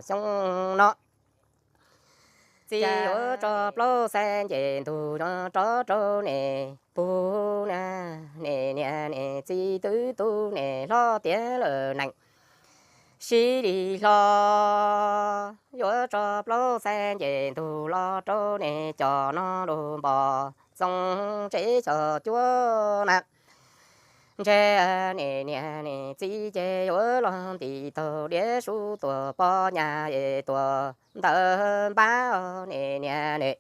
xyoo no. Txiv yuav tso plaub xeeb nce ntug rov rau niam pug na, niam niam niam txiv twb tu niam hlob tiav lawm nees sib li hlo. Yuav tso plaub xeeb nce ntug los rau niam cov no lug npog txoov tsev xyom cuab na. Ntshe niam niam niam txiv ces yuav los ntim taug diav sub tuam pov nyas es tuam ntawv npab niam niam niam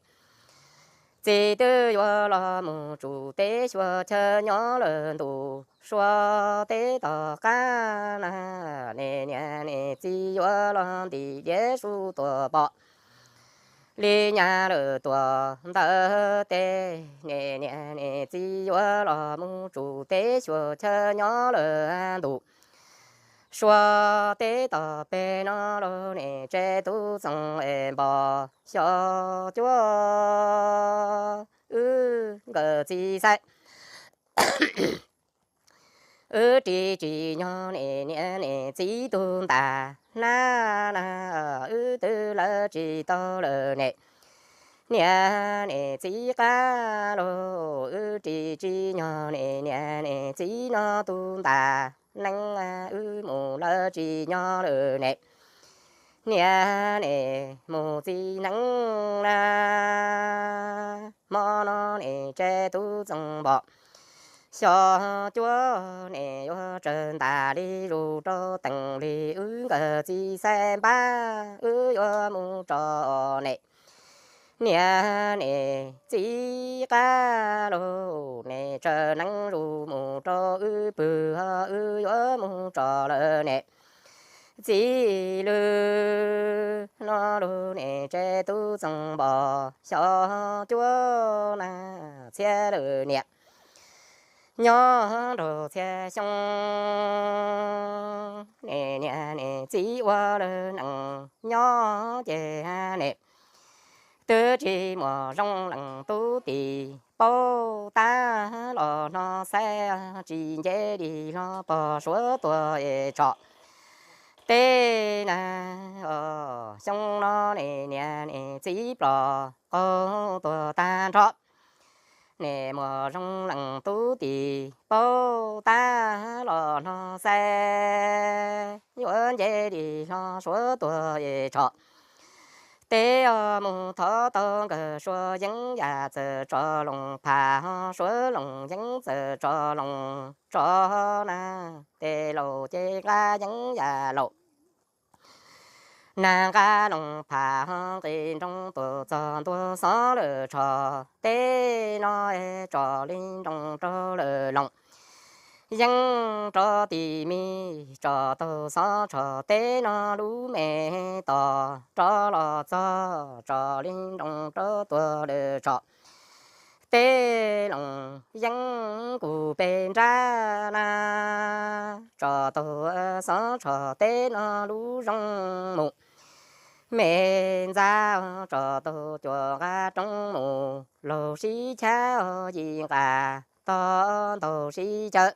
txiv twb yuav los mus tsum teb xyuas chaw nyob lawm ntu sua teb tom qab na. Niam niam niam txiv yuav los ntim diav sub tuam pov li nyas lawm tuam ntawv teb. Niam niam niam txiv yuav los mus tsum teb xyuas chaw nyob lawm ntu sua teb tom peg no los niam tsev tub txoov es npog xyom cuab wb nkawm txiv xaiv. Wb ris tsis nyog niam niam niam txiv tug ntas hnab na, wb twb lawv tsis tau lawm niam niam niam txiv qab lauj. Wb ris tsis nyog niam niam niam txiv no tug ntas neeb, wb mus lawv tsis nyog lawm niam niam niam mus txiv neeb na. Hmo no niam tsev tub txoov npog xyom cuab niam yuav tsawg ntas li zus rau teem li wb nkawm txiv xaiv npab wb yuav mus tso niam niam niam txiv qab lauj. Niam tsawg neeb zus mus rau wb pwg ho wb yuav mus tso lawm niam txiv lwg no lug niam tsev tub txoov npog xyom cuab na. Txhiab lawm niam nyob nraug txhiab xyoo, niam niam niam txiv ua lawm nees nyob ces niam twb tsis muaj zoo leej tub tis paub tab los hno xaiv tsis nce li hlo pog suav tuag es tso teb na. Xyoo no niam niam niam txiv plom qaug tuag tag nrho. Niam muaj zoo leej tub tis paub tab los hno xaiv yuav nce li hlo suav tuag es tso teb os. Mus thov tau nkawd suav yeeb yam txawm tso loos pham ho suav loos yeeb txawm tso loos tso na. Tes laus ces nqa yeeb yam laus nag nqa loos pham ho nqis nroo tuaj txog ntua xov lawm tsho teb no es tso li nroo rau lawm loos yeeb rov tim mij tso taug xov tsho teb no lub me tos rov los txog tso li nroo rau tuaj lawm tsho teb loos yeeb kuv peb nrab na. Tso taug xov tsho teb no lub zoo mus me ntxa tso taug cuam nqa roob mus laug sib chab yim nqa tog ntaug sib chaw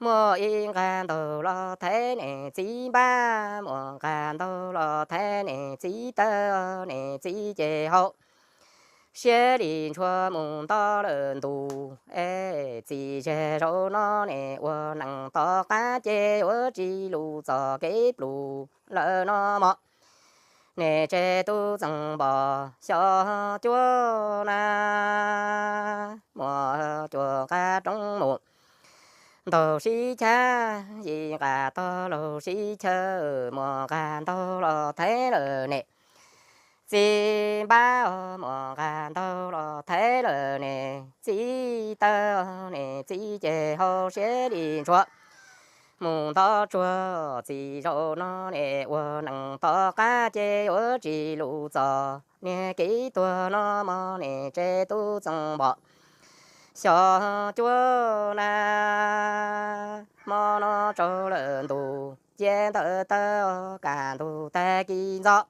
muaj ib nqa ntaug los thaiv niam txiv npab muaj nqa ntaug los thaiv niam txiv taw niam txiv ces haum siab li ntshua mus nto lawm ntus es txiv zej zaum no niam ua neej tom qab ces yuav tsis lus txog kev plus lawm no mog. Niam tsev tub txoov npog xyom cuab na muaj cuam nqa roob mus ntaug sib chab yim nqa tog laug sib chaw muaj nqa ntaug los thaiv lawm niam txiv npab muaj nqa ntaug los thaiv lawm niam txiv taw niam txiv ces haum siab li ntshua mus nto tsuag txiv zaum no niam ua neej tom qab ces yuav tsis lus txog niam kev tuag no mog. Niam tsev tub txoov npog xyom cuab na hmo no tsaus lawm ntus cia ntawm taw kaj ntug tag kis ntxov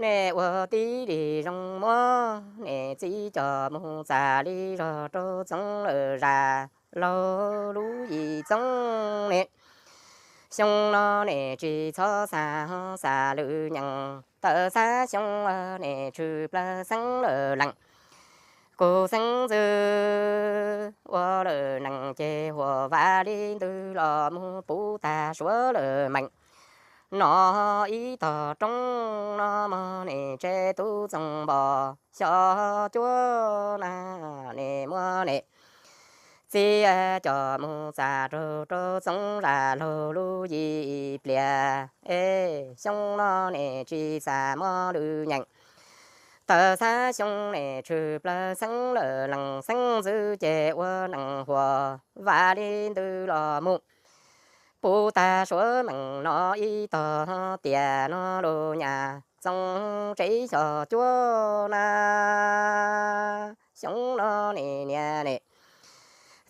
niam ua tib li zoo muab niam txiv coj mus txam li zog rau txoov lawm zas laug lub yim txoov niam Xyoo no nim tsis txhob xav, xav lwm nyees, tawm xav xyoo nim tshwm plaws xeeb lawm lees. Kuv xeeb ntxwv ua lawm nees ces huam vam li ntws los mus puv tag suav lawm meem. No ib tog roob no mog nim tsev tub txoos npos xyov cuab na nim muab nim txiv coj mus txam raug rau txoov zam laug lub yim plias. Es xyoo no nim tsis xav mob lwm nyeem, tawm xav xyoo nim tshwm plaws xeeb lawm lees. Xeeb ntxwv ces ua nees huam vam li ntws los mus puv tag suav meem. No ib tog tiam no lus nyas txoov tsev xyov cuab na. Xyoo no nim niam nim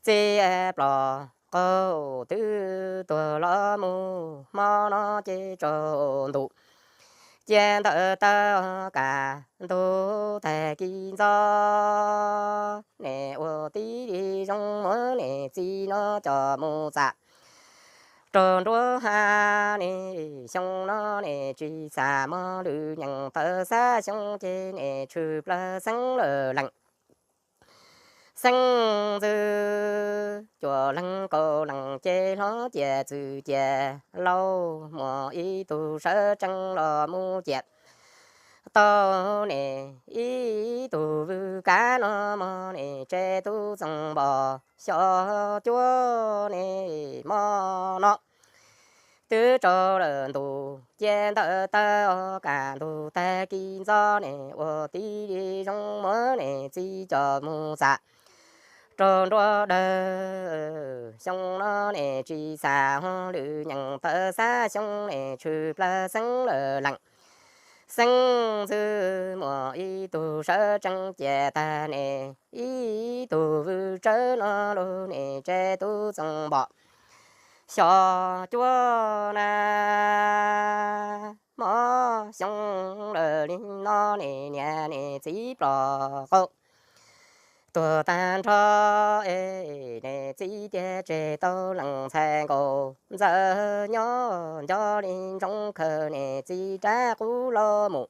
txiv plos qaug twb tuag los mus, hmo no ces tsaus ntuj cia ntawm taw kas ntug tag kis ntxo, nim ua tib li zoo muab nim txiv no coj mus txam raug nruab hav nim. Xyoo no nim tsis xav mob lwm nyees, tawm xav xyoo ces nim tshwm plaws xeeb lawm lees. Xeeb ntxwv cuaj leeg kaum lees ces hlob ciam txwv ciam, laus muaj ib tug sawv tsees los mus ciam tau nim ib tug vwm kab no mog nim tsev tub txoos npos xyov cuab nim hmo no twb tsaus lawm ntuj cia ntawm taw kas ntug tag kis ntxo, nim ua tib li zoo muab nim txiv coj mus txam raug nruab dawg. Xyoo no nim tsis xav lwm nyees, tawm xav xyoo nim tshwm plaws xeeb lawm lees. Xeeb ntxwv muaj ib tug sawv tsees ciam tag nim ib tug vwm tsawv no lug nim tsev tub txoos npos xyov cuab na. Hmo xyoo lawm li no nim niam nim txiv plos qaug tuag tag nrho, es nim txiv tiag tseg tau lees ntxhais nkaus. Ntxawm nyob nco li ntsoov khaws nim txiv rab qub los mus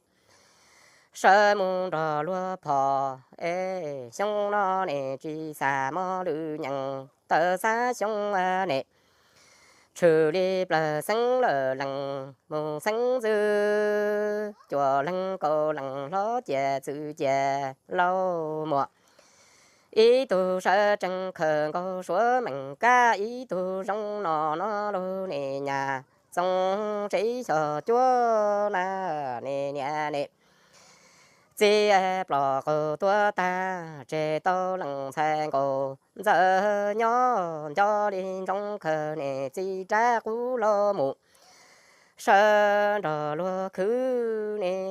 sawv mus nrog luag phom. Es xyoo no nim tsis xav mob lwm nyees, tawm xav xyoo nim tshwm li plaws xeeb lawm lees. Mus xeeb ntxwv cuaj leeg kaum lees, hlob ciam txwv ciam, laus muaj ib tug sawv tsees khaws nkaus suav mees kab ib tug zoo no no lug nim nyas txoov tsev xyov cuab na. Nim niam nim txiv plos qaug tuag tag tseg tau lees ntxhais nkaus. Ntxawm nyob nco li ntsoov khaws nim txiv rab qub los mus sawv nrog luag khwv nim.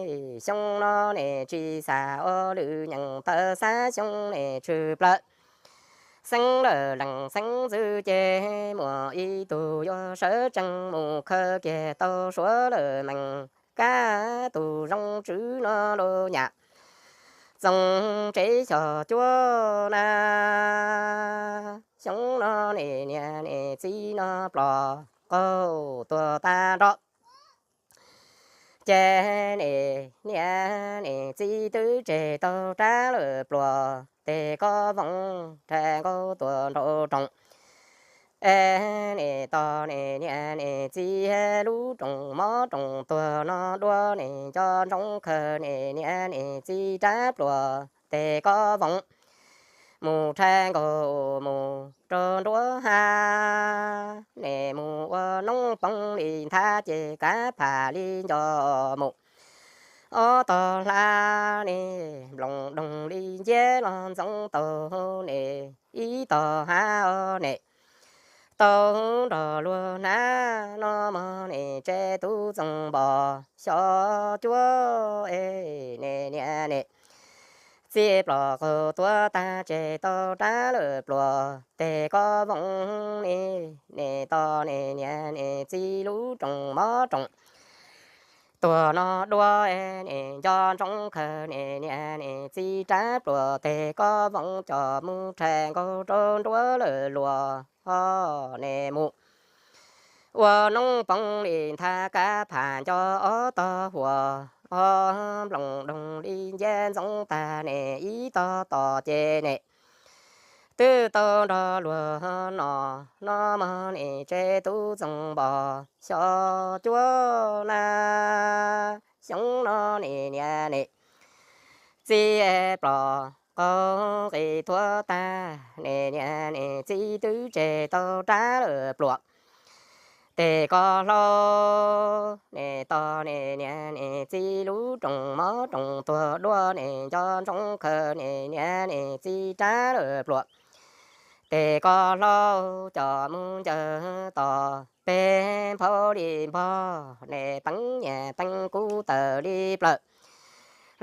Xyoo no nim tsis xav ua lwm nyees, tawm xav xyoo nim tshwm plaws xeeb lawm lees. Xeeb ntxwv ces muaj ib tug yuav sawv tsees mus khaws kiag tau suav lawm mees kab tug zoo tswv no lug nyas txoov tsev xyov cuab na. Xyoo no nim niam nim txiv no plos qaug tuag tag nrho, ces nim niam nim txiv twb tseg tau rab lawm pluas tes koj voov rhais nkaus tuaj nraum roos. Es nim tos nim niam nim txiv lub roos mob roos tuag no dua, nim nco ntsoov khaws nim niam nim txiv rab pluas tes koj voov mus rhais nkaus mus rau nruab hav. Nim mus ua noob poob li nthab ces kav pham li nco mus ob tog hlab, nim nploos doog li nciab los ntxoov tau nim ib tog hav. Nim tau nrog luag hnav no mog nim tsev tub txoos npos xyov cuab. Es nim niam nim txiv plos qaug tuag tag tseg tau rab lawm pluas tes koj voov nim, nim tos nim niam nim txiv lub roos mob roos tuag no dua. Nim nco ntsoov khaws nim niam nim txiv rab pluas tes koj voov coj mus rhais nkaus rau nruab lawm luas. Ho nim mus ua noob poob li nthab kab pham nco ob tog huas, ob nploos doog li nciab ntxoov tag ne ib tog tos ces ne twb tau nrog luag no, no mog ne tsev tub Txoov Npos xyov cuab na. Xyoo no ne niam ne txiv plos qaug qis thuav tag ne niam ne txiv twb tseg tau rab lawm pluam. Tes ko hlau ne tos ne niam ne txiv lub roos mob roos tuag duaj ne nco ntsoov khaws ne niam ne txiv rab lawm pluam. Tes ko hlau coj mus ncaws tos peb nphau li npog ne peeb nyias peeb kub tawm li plaws.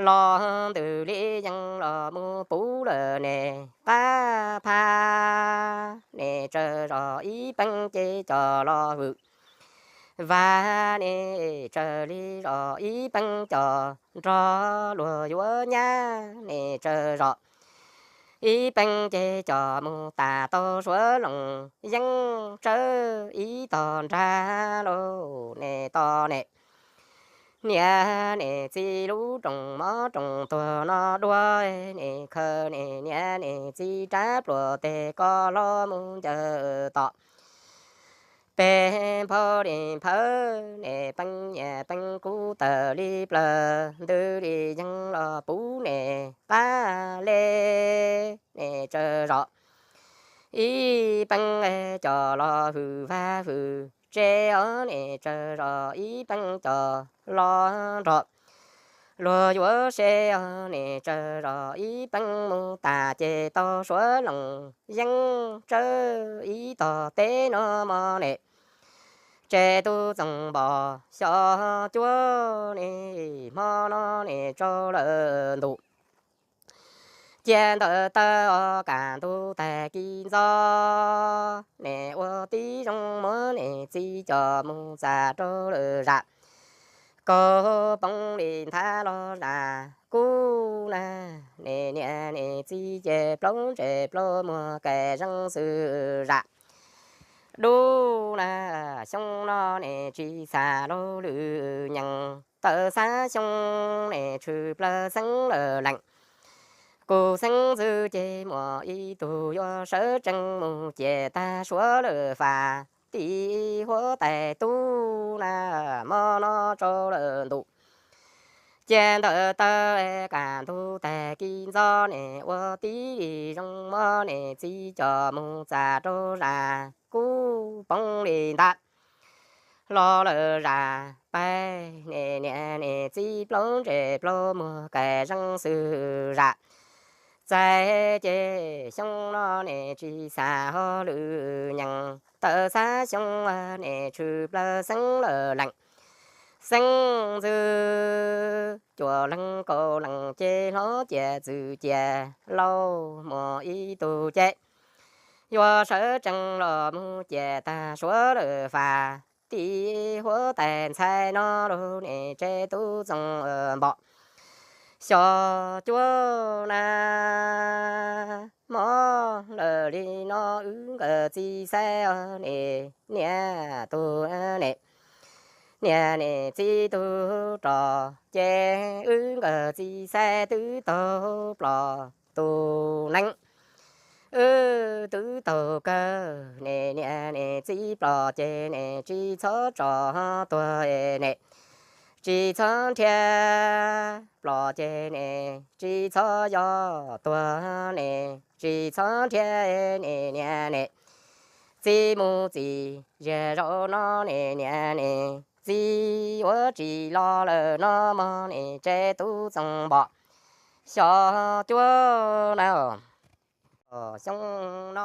Los ntws li yees los mus puv lawm ne qab phab ne tsawg zos ib peeb ces coj los hwm. Vas ne tsawg li zos ib peeb coj nrog luag yuav nyab ne tsawg zos ib peeb ces coj mus tas tau suav loos yeeb tsawb ib tog nrag lauj ne tos ne. Niam ne txiv lub roos mob roos tuag no duaj ne khaws ne niam ne txiv rab pluam tes ko hlau mus ncaws tos peb nphau li nphawv ne peeb nyias peeb kub tawm li plaws ntws li yees los puv ne qab le ne tsawg zos ib peeb coj los hwm vaj hwm tsev os ne tsawg zos ib peeb coj los nrog luag yuav se os ne tsawg zos ib peeb mus tas ces tau suav loos yeeb tsawb ib tog teb no mog ne. Tsev tub Txoov Npos xyov cuab ne hmo no ne tsaus lawm ntuj. Cia ntawm taw os kam ntug tag kis ntxo ne ua tib zoo muab ne txiv coj mus txam rau lawm zam. Kaug poob li nthab los zam kub na, ne niam ne txiv ces plaub ntsej plaub muag kaim zeeg xwm zam. Dub na, xyoo no ne tsis xam laug lwm nyees, tawm xab xyoo ne tshwm plaws xeeb lawm lees. Kuv xeeb ntxwv ces muaj ib tug yuav sawv tsees mus ciam tag suav lawm fas, tim huab tais tub na, hmo no tsaus lawm ntuj. Cia ntawm taw kam ntug tag kis ntxo ne ua tib li zoo muab ne txiv coj mus txam rau zam kub poob li ntag. Los lawm zam pais ne niam ne txiv plaub ntsej plaub muag kaim zeeg xwm zam. Txais ces xyoo no ne tsis xam ho lwm nyees, tawm xab xyoo ne tshwm plaws xeeb lawm lees. Xeeb ntxwv cuaj leeg kaum lees ces hlob ciam txwm ciam lauj, muaj ib tug ces yuav sawv tsees los mus ciam tag suav lawm fas, tim huab tais ntxhais no lauj ne tsev tub Txoov Npos. Xyov cuab na, mob lawm li no wb nkawm txiv xaiv os ne, niam tug ne, niam ne txiv tug rog ces wb nkawm txiv xaiv twb taug plos tus neeb. Wb twb taug kawg ne niam ne txiv plos ces ne tsis txhob tso tuag ne, tsis txhob nrhiav plos ces ne, tsis txhob yog tuag ne, tsis txhob nrhiav ne niam ne txiv mus txiv ziag zaum no ne niam ne txiv ua tsis los lawm no mog ne tsev tub Txoov Npos. Xyov cuab na, xyoo no